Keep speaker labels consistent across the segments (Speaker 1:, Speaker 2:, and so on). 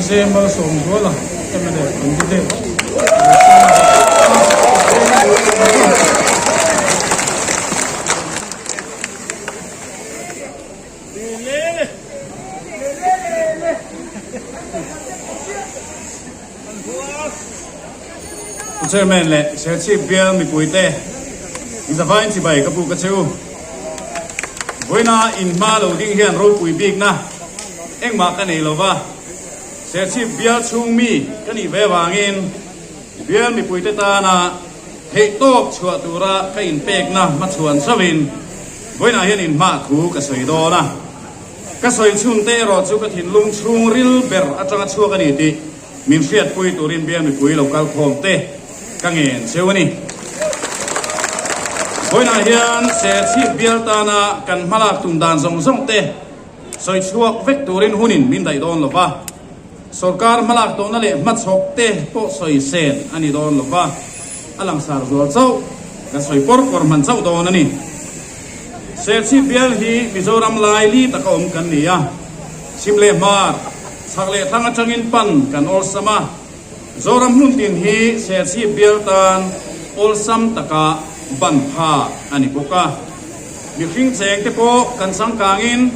Speaker 1: J Malsawmzuala, mnf candidate.
Speaker 2: Pu Chairman leh Serchhip bial mipuite inzavain chibai ka puk a che u. Vawiina inhma lo ding hian ropui bikna engmah ka nei lova, Serchhip bial chhung mi ka nih ve avangin bial mipuite tana theihtawp chhuah tura ka inpekna hmachhuan zauhin vawiinah hian inhma thu ka sawi dawn a. Ka sawi chhungte erawh chu ka thinlung chhungril ber atanga chhuak a ni tih min hriatpui turin bial mipui lo kal khawm te ka ngen cheu a ni. Vawiinah hian Serchhip bial tana kan hmalak tum dan zawng zawng te sawi chhuak vek turin hunin min daih dawn lo va, sawrkar hmalak tawhna leh hmachhawk te pawh sawi sen a ni dawn lo va, a langsar zual chauh ka sawi pawr pawr hman chauh dawn a ni. Serchhip bial hi Mizoram lai li taka awm kan ni a, chhim leh hmar, chhak leh thlang atangin pan kan awlsam a, Zoram hmun tin hi Serchhip bial tan awlsam taka ban phak a ni bawk a. Mihring cheng te pawh kan changkangin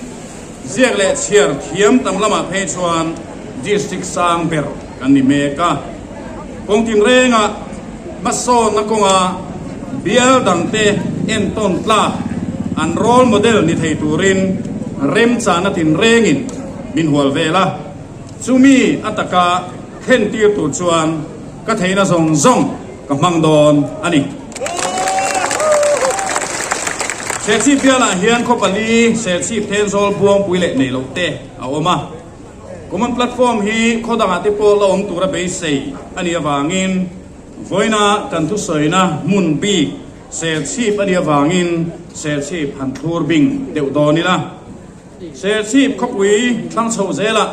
Speaker 2: ziak leh chhiar thiam tam lamah phei chuan district sang ber kan ni mek a. Kawng tinrengah hmasawnna kawnga bial dangte entawn tlak an role model ni thei turin remchahna tinrengin min hual vel a. Chumi a taka thlentir tur chuan ka theihna zawng zawng ka hmang dawn a ni. Serchhip bialah hian khaw pali Serchhip Thenzawl Buangpui leh Neihloh te a awm a. Common Platform hi khaw dangah te pawh la awm tura beisei a nih avangin vawiina kan thusawina hmun bik Serchhip a nih avangin Serchhip han thlur bing deuh dawn ila. Serchhip khawpui thlang chho zelah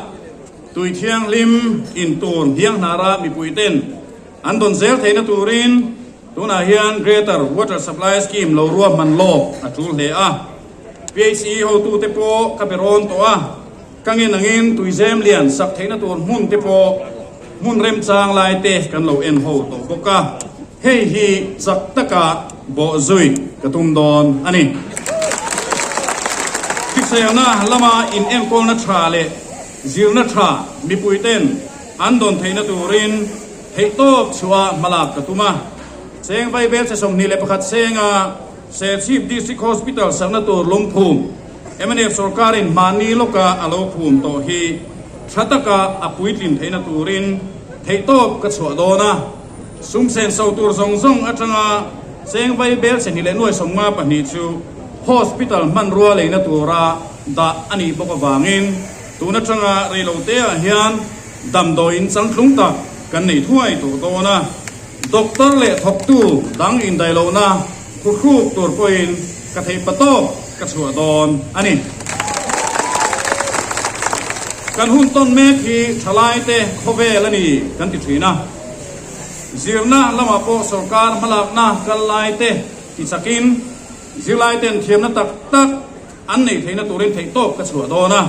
Speaker 2: tui thianghlim intur hnianghnara mipuiten an dawn zel theihna turin tunah hian Greater Water Supply Scheme lo ruahman lawk a tul hle a. PHE hotute pawh ka be rawn tawh a, ka ngen angin tuizem lian sak theihna tur hmun te pawh hmun remchang lai te kan lo en ho tawh bawk a, hei hi chak taka bawhzui ka tum dawn a ni. Hriselna lama inenkawlna tha leh zirna tha mipuiten an dawn theihna turin theihtawp chhuah hmalak ka tum a. Cheng Vaibel che 21 senga Serchhip District Hospital sakna tur lungphum mnf sorkarin mahni lawka a lo phum tawh hi tha taka a puitlin theihna turin theihtawp ka chhuah dawn a. Sum senso tur zawng zawng atanga cheng vai bel chehnih leh nuai 52 chu hospital hmanrua leina tura dah a nih bawk avangin tun atanga reiloteah hian damdawiin changtlung tak kan nei thuai tawh dawn a. Doctor leh thawktu dang indaih lohna khuhruk tur pawhin ka theih patawk ka chhuah dawn a ni. Kan hun tawn mek hi thalaite khawvel a ni kan ti thin a. Zirna lamah pawh sorkar hmalakna kal laite ti chakin zirlaiten thiamna tak tak an neih theihna turin theihtawp ka chhuah dawn a.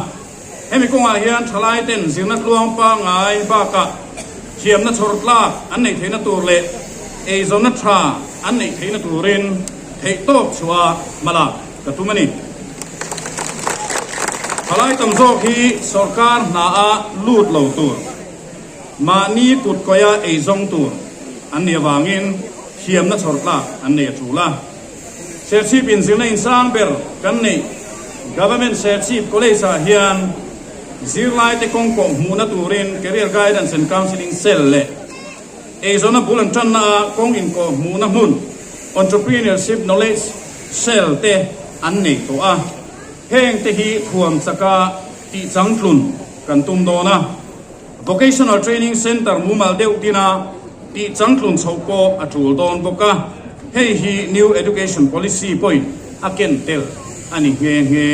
Speaker 2: Hemi kawngah hian thalaiten zirna tluang pangngai bakah thiamna chhawr tlak an neih theihna tur leh eizawnna tha an neih theihna turin theihtawp chhuah hmalak ka tum a ni. Thalai tam zawk hi sawrkar hnaah lut lo tur, mahni kut kawia eizawng tur an nih avangin thiamna chhawr tlak an nei a tul a. Serchhip inzirna insang ber kan neih Government Serchhip College-ah hian zirlaite kawng kawh hmuhna turin Career Guidance and Counselling Cell leh eizawnna bul an tanna-a kawng inkawh hmuhna hmun Entrepreneurship Knowledge Cell te an nei tawh a. Heng te hi thuam chaka tihchangtlun kan tum dawn a. Vocational Training Centre mumal deuh tina tihchangtlun chhoh pawh a tul dawn bawk a, hei hi New Education Policy pawhin a ken tel a ni nghe nghe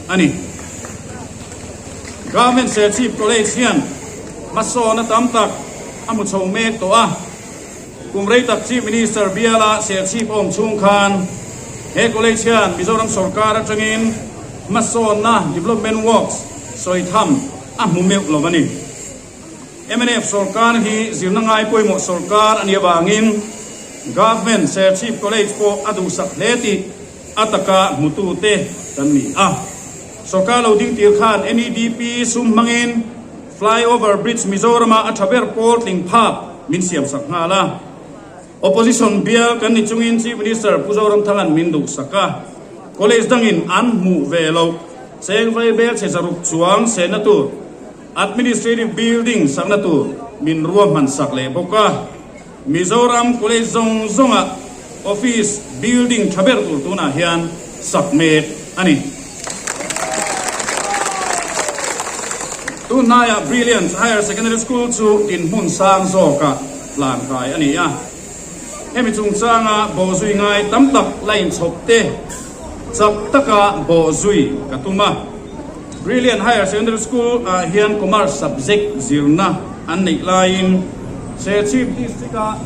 Speaker 2: a ni. Government Serchhip College hian hmasawn a tam tak a hmu chho mek tawh a, kum rei tak Chief Minister biala Serchhip awm chhung khan he college hian Mizoram sorkar atangin hmasawnna, development works, sawi tham a hmu meuh lo a ni. Mnf sorkar hi zirna ngai pawimawh sorkar a nih avangin Government Serchhip College pawh a duhsak hle tih a taka hmutute kan ni a. Sorkar lo ding tir khan NEDP sum hmangin Flyover Bridge Mizorama a tha ber pawl tling phak min siamsak nghal a. Opposition bial kan ni chungin Chief Minister Pu Zoramthanga'n min duhsak a, College dangin an hmuh ve loh chengvai bel chhe zaruk chuang sehna tur Administrative Building sakna tur min ruahman sak leh bawk a. Mizoram College zawng zawngah Office Building tha ber tur tunah hian sak mek a ni. Tunhnaiah Brilliant Higher Secondary School chu dinhmun sang zawkah hlan kai a ni a. Hemi chungchanga bawhzui ngai tam tak la inchhawp te chak taka bawhzui ka tum a. Brilliant Higher Secondary School ah hian Commerce subject zirna an neih laiin Serchhip District-a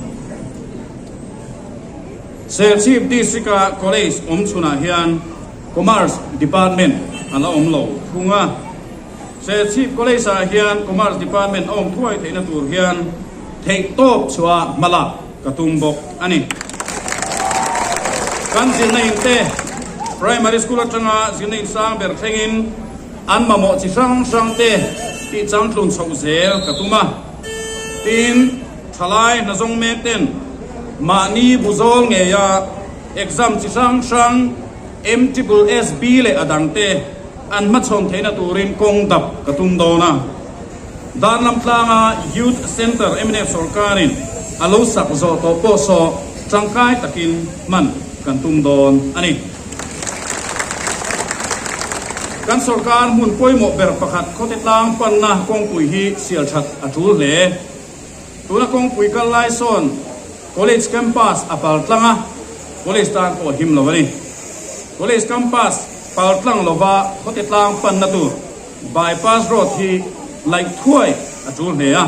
Speaker 2: Serchhip District-a College awm chhunah hian Commerce Department a la awm lo thung a. Serchhip College-ah hian Commerce Department a awm thuai theihna tur hian theihtawp chhuah hmalak ka tum bawk a ni. Kan zirna in te Primary School atanga zirna in sang ber thlengin an mamawh chi hrang hrang te tih changtlun chhoh zel ka tum a. Tin, thalai hnazawng mek ten mahni buzawl ngeia exam chi hrang hrang MSSB leh a dangte an hmachhawn theihna turin kawng dap ka tum dawn a. Darlam tlanga Youth Centre mnf sorkarin a lo sak zawh tawh pawh saw tangkai takin hman kan tum dawn a ni. Kan sorkar hmun pawimawh ber pakhat khawte tlang panna kawngpui hi sial that a tul hle. Tuna kawngpui kal lai sawn College campus a pal tlang a, College tan pawh a him lo a ni. College campus pal tlang lova khawte tlang panna tur bypass road hi laih thuai a tul hle a,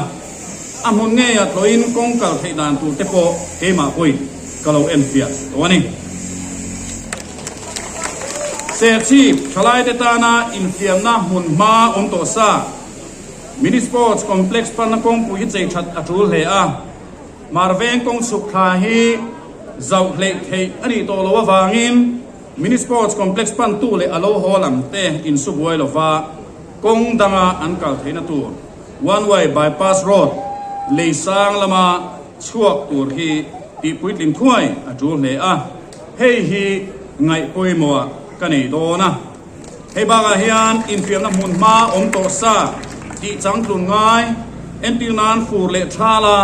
Speaker 2: a hmun ngeia tlawhin kawng kal theih dan tur te pawh keimah pawhin ka lo enfiah tawh a ni. Serchhip thalaite tana infiamna hmun hma awm tawh sa Mini Sports Complex panna kawngpui hi chei that a tul hle a, Marveng kawng chhuk thla hi zauh hleih theih a nih tawh loh avangin Mini Sports Complex pantu leh a lo haw lam te insubuai lova kawng danga an kal theihna tur One Way Bypass Road lei sang lama chhuak tur hi tihpuitlin thuai a tul hle a, hei hi ngaih pawimawhah ka nei dawn a. Hei bakah hian infiamna hmun hma awm tawh sa tih changtlun ngai, entir nan fur leh thala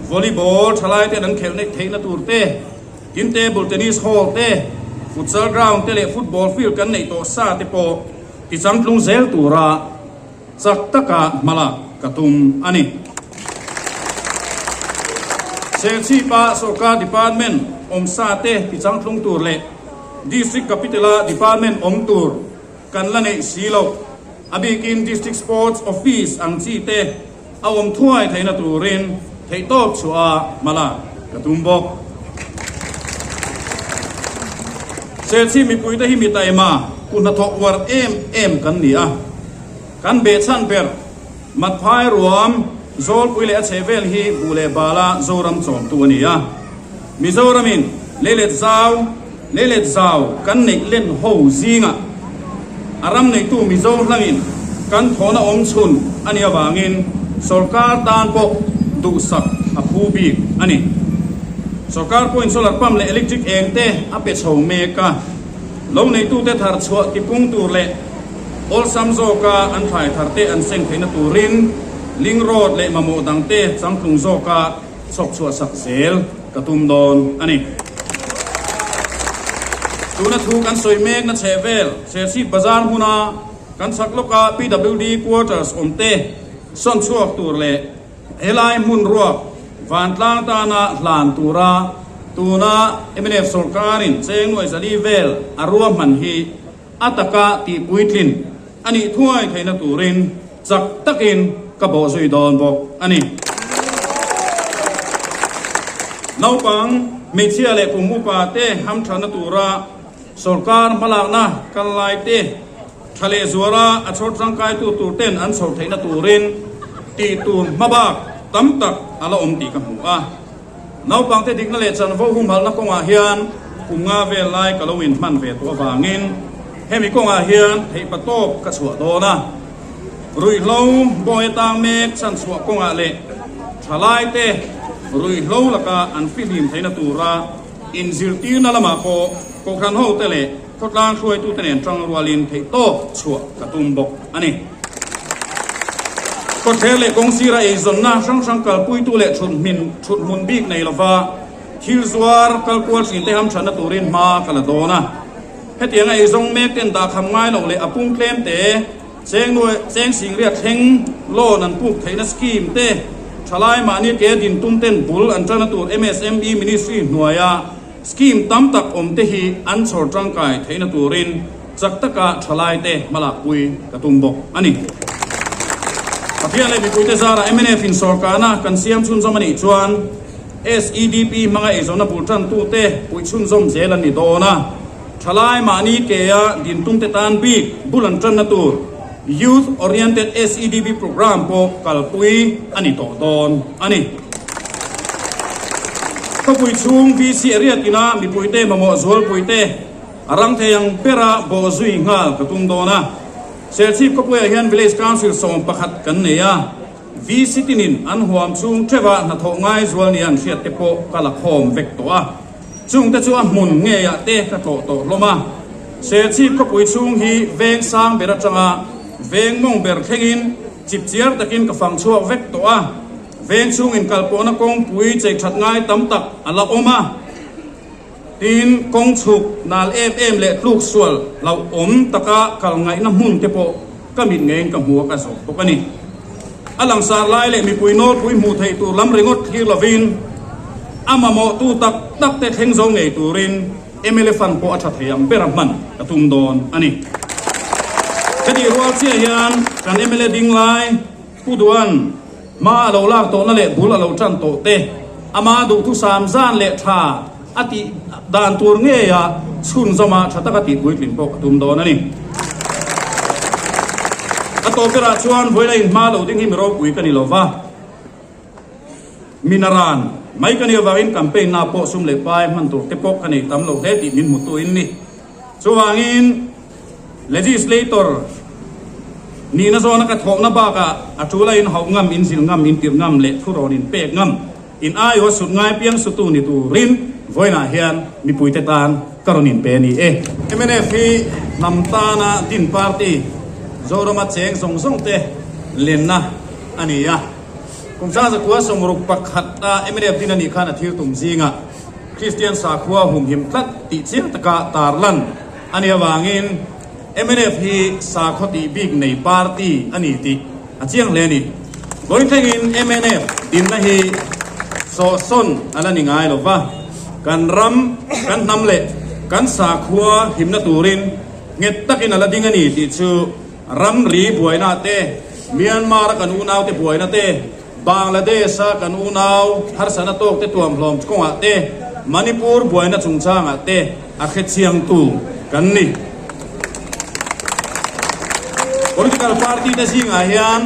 Speaker 2: volleyball thalai ten an khelh neih theihna tur te, tin table tennis hall te, futsal ground te leh football field kan neih tawh sa te pawh ti changtlung zel tura chak taka hmalak ka tum a ni. Serchhipa sorkar department awm sa te ti changtlung tur leh District Capital-a department awm tur kan la neih si loh. A bikin District Sports Office ang chi te a awm thuai theihna turin theihtawp chhuah a hmalak ka tum bawk. Serchhip mipuite hi mi taima ku hnathawk uar em em kan ni a. Kan behchhan ber Matphai ruam Zawlpui leh a chhehvel hi buh leh bala Zoram chawmtu a ni a. Mizoramin leilet zau, leilet zau kan neih len ho zingah a ram neitu Mizo hlangin kan thawhna awm chhun a nih avangin sorkar tan pawh duhsak a phu bik a ni. Sorkar pawhin solar pump leh electric eng te a pe chho mek a, lo neitute thar chhuah tipung tur leh awlsam zawka an thlai thar te an seng theihna turin link road leh mamawh dangte changtlung zawka chhawp chhuah sak zel ka tum dawn a ni. Tuna thu kan sawi mek na chheh vel Serchhip Bazar hmuna kan chhak lawka PWD Quarters awm te sawn chhuak tur leh helai hmun ruak vantlang tana hlan tura tuna mnf sorkarin cheng nuai zali vel a ruahman hi a taka tihpuitlin a nih thuai theihna turin chak takin ka bawhzui dawn bawk a ni. Naupang, hmeichhia leh kum upa te hamthatna tura sorkar hmalakna kal lai te tha leh zuala a chhawr tangkaitu tur ten an chhawr theihna turin. Tih tur hmabak tam tak a la awm tih ka hmu a. Naupangte dikna leh chanvo humhalhna kawngah hian kum nga vel lai ka lo inhman ve tawh avangin hemi kawngah hian theihpa tawp ka chhuah dawn a. Ruihhlo bawi atang mek chhanchhuah kawngah leh thalaite ruihhlo laka an fihlim theihna tura inzirtirna lamah pawh Kohhran hote leh khawtlang hruaitute nen tangrualin theihtawp chhuah ka tum bawk a ni. Khawthler leh kawngsira eizawnna hrang hrang kalpuitu leh thuthmin thuthmun bik nei lova thil zuar kalkual thinte hamthatna turin hma ka la dawn a. Hetianga eizawng mek ten dahkham ngai loh leh a pung tlem te, cheng nuai cheng singriat thleng loan an puk theihna scheme te, thalai mahni ke din tum ten bul an tana tur MSME Ministry hnuaia Scheme tam tak awm te hi an chhawr tangkai theihna turin chak taka thalaite hmalakpui ka tum bawk a ni. Pathian leh mipuite zarah mnf in sawrkarna kan siam chhunzawm a nih chuan SEDP hmanga eizawnna bul tantute puih chhunzawm zel an ni dawn a. Thalai mahni kea dintumte tan bik bul an tanna tur Youth Oriented SEDP Programme pawh kalpui a ni tawh dawn a ni. Khawpui chhung VC area tina mipuite mamawh zualpuite a rang thei ang bera bawh zui nghal ka tum dawn a. Serchhip khawpuiah hian Village Council 11 kan nei a, VC tinin an huam chhung theuha hnathawh ngai zual nia an hriat te pawh ka la khawm vek tawh a. Chungte chu a hmun ngeiah te ka tlawh tawh hlawm a. Serchhip khawpui chhung hi veng sang ber atanga veng mawng ber thlengin chip chiar takin ka fang chhuak vek tawh a. Veng chhungin kalpawhna kawngpui chei that ngai tam tak a la awm a. Tin, kawng chhuk nal em em leh tluk sual hlauhawm taka kal ngaihna hmun te pawh ka mit ngeiin ka hmu a ka zawh bawk a ni. A langsar lai leh mipui nawlpui hmuh theih tur lam ringawt thlir lovin a mamawhtu tak tak te thleng zo ngei turin mla fund pawh a tha thei ang bera hman ka tum dawn a ni. Heti rual chiah hian kan mla ding lai Pu Duan hma a lo lak tawhna leh bul a lo tan tawh te, ama duhthusam zan leh tha a tih dan tur ngeia chhunzawma tha taka tih puitlin pawh ka tum dawn a ni. A tawp berah chuan vawiina inhma lo ding hi mi ropui ka ni lo va, mi naran mai ka nih avangin campaign na pawh sum leh pai hman tur te pawh ka nei tam lo hle tih min hmutu in ni. Chuvangin Legislator nihna zawna ka thawhna bakah a tul a inhauh ngam, inzil ngam, intirh ngam leh thurawn inpek ngam In aiaw sut ngai piang sutu ni turin vawiinah hian mipuite tan ka rawn inpe a ni e. Mnf hi hnam tana din party Zorama cheng zawng zawng te lenna a ni a. Kum 1961 a mnf din a nih khan a thil tum zingah Kristian sakhua humhim tlat tih chiang taka tarlan a nih avangin mnf hi sakhaw tih bik nei party a ni tih A chiang hle a ni. Vawiin thlengin mnf dinna hi sawhsawn a la ni ngai lo va, kan ram, kan hnam leh kan sakhua himna turin nghet takin a la ding a ni tih chu ramri buaina te, Myanmar-a kan unaute buaina te, Bangladesh-a kan unau harsatna tawkte tuamhlawm kawngah te, Manipur buaina chungchangah te a hrechiangtu kan ni. Political party te zingah hian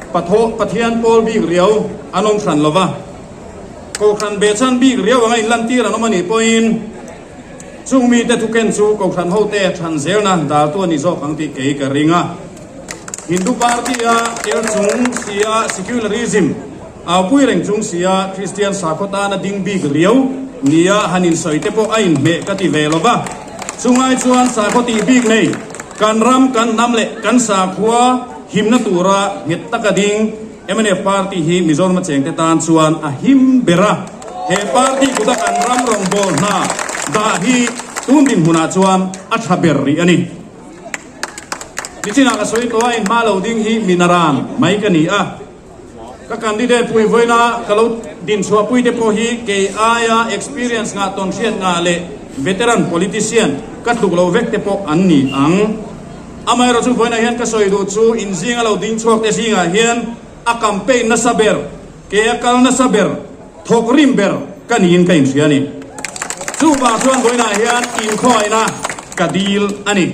Speaker 2: Pathaw Pathian pawl bik riau an awm hran lo va, Kohhran behchhan bik riau anga inlantir an awm a nih pawhin chung mite thuken chu Kohhran hote than zelna daltu a ni zawk ang tih kei ka ring a. Hindu party a tel chung sia secularism aupui reng chung sia Kristian sakhaw tana ding bik riau nia han insawi te pawh a inhmeh ka ti ve lo va. Chungai chuan sakhaw tih bik nei kan ram, kan hnam leh kan sakhua himna tura nghet taka ding mnf party hi Mizoram a chengte tan chuan a him ber a. He party kuta kan ram rawngbâwl hna dah hi tun dinhmunah chuan a tha ber rih a ni. Nichinah ka sawi tawh a, inhma lo ding hi minaran mai ka ni a. Ka candidate pui vawiina ka lo dinchhuah pui te pawh hi kei aia experience ngah tawn hriat ngah leh veteran politician ka tluk lo vek te pawh an ni ang. Amaherawh chu vawiinah hian ka sawi duh chu inzinga lo dingchhuak te zingah hian a campaign nasa ber, kei a kal nasa ber, thawk rim ber ka niin ka inhria a ni. Chuvang chuan vawiinah hian inkhawina ka dil a ni.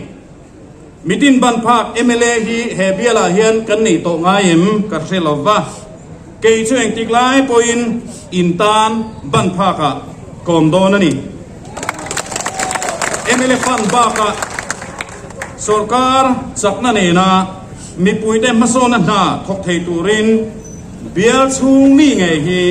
Speaker 2: Mitin ban phak mla hi he bialah hian kan neih tawh ngai em ka hre lo va, kei chu engtik lai pawhin in tan ban phakah kawm dawn a ni. Mla fund bakah sorkar chakna nena mipuite hmasawnna hna thawk thei turin bial chhung mi ngei hi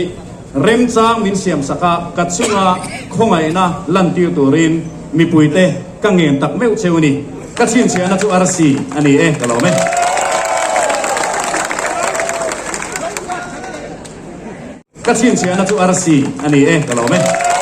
Speaker 2: Remchang min siamsak a, ka chunga khawngaihna lantir turin mipuite ka ngen tak meuh cheu a ni. Ka chhinchhiahna chu arsi a ni e, ka lawm e. Ka chhinchhiahna chu arsi a ni e, ka lawm e.